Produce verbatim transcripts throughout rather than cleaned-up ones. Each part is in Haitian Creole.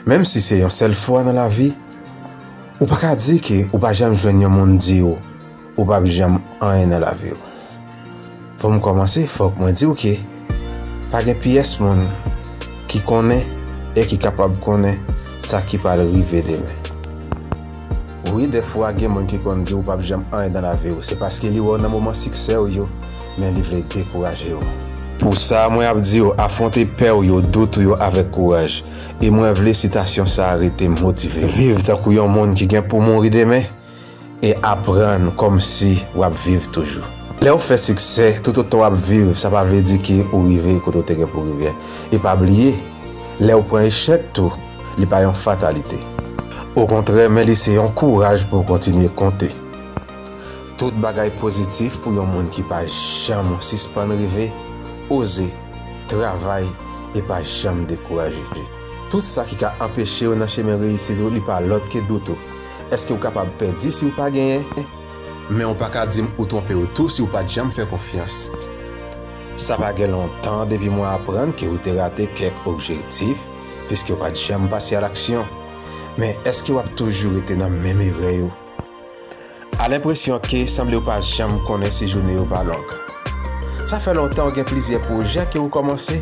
Menm si se yon sèl fwa nan lavi, ou pa ka di ke ou pa janm jwenn yon moun di w ou p ap janm anyen nan lavi w. Pou m kòmanse, fòk mwen di w ke pa gen pyès moun ki konnen e ki kapab konnen sa ki pral rive demen. Wi, dèfwa gen moun ki konn di w p ap janm anyen nan lavi w, se paske li wè w nan moman siksè w yo, men li vle dekouraje w. Pou sa, mwen ap di w, afwonte pè w yo, dout ou yo avèk kouraj. E mwen vle sitasyon sa a rete motive w. Viv tankou yon moun ki gen pou mouri demen e aprann kòmsi w ap viv toujou. Lè w fè siksè, toutotan w ap viv, sa pa vle di ke ou rive kote w te gen pou rive. E pa bliye, lè w pran echèk tou, li pa yon fatalite. Okontrè, men li se yon kouraj pou w kontinye konte. Tout bagay pozitif pou yon moun ki pa janm sispann reve, oze, travay e pa janm dekouraje. Tout sa ki ka anpeche w nan chemen reyisit ou, li pa lòt ke dout ou. Èske w kapab pèdi si w pa genyen? Men w pa ka di m ou twonpe w tou si w pa t janm fè konfyans. Sa pa gen lontan depi mwen aprann ke w te rate kèk objektif, piske w pa t janm pase alaksyon. Men èske w ap toujou rete nan menm erè yo? A lenpresyon ke sanble w pa janm konnen si jounen yo pa long. Sa fè lontan w gen plizyè pwojè ke w kòmanse,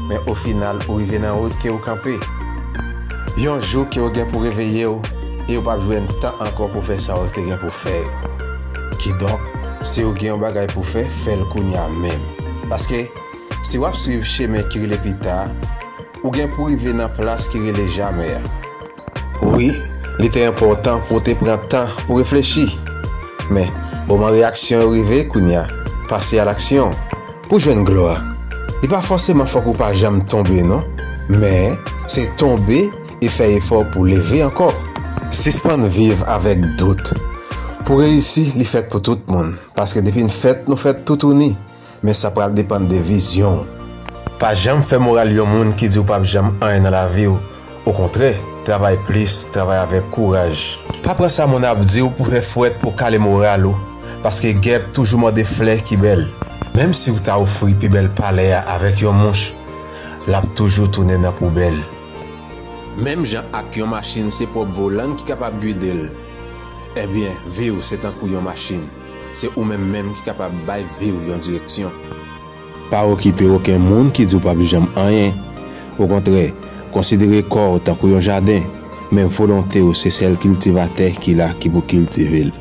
men ofinal ou rive nan wout ke w kanpe. Yon jou ke w gen pou reveye w, e w p ap jwenn tan ankò pou fè sa w te gen pou fè yo. Kidonk, si w gen yon bagay pou fè, fè l kounye a menm. Paske, si w ap swiv chemen ki rele pita a, ou gen pou rive nan plas ki rele jamè a. Wi, li te enpòtan pou w te pran tan pou reflechi. Men, moman reyaksyon yo rive kounye a, pase a laksyon. Pou jwenn glwa, li pa fòseman fòk ou pa janm tonbe non, men se tonbe e fè efò pou leve ankò. Sispann viv avèk dout. Pou reyisi, li fèt pou tout moun, paske depi n fèt, nou fèt toutouni. Men sa pral depann de vizyon w. Pa janm fè moral yon moun ki di w p ap janm anyen nan lavi w. Okontrè, travay plis, travay avèk kouraj. Pa pran sa moun ap di w pou fè fwèt, pou kale moral ou, paske gèp toujou mande flè ki bèl. Menm si w ta ofri pi bèl palè a avèk yon mouch, l ap toujou tounen nan poubèl. Menm jan ak yon machin se pwòp volan ki kapab gide l, ebyen, vi w se tankou yon machin. Se ou menm menm ki kapab bay vi w yon direksyon. Pa okipe okenn moun ki di w p ap janm anyen. Okontrè, konsidere kò w tankou yon jaden, men volonte w se sèl kiltivatè ki la ki pou kiltive l.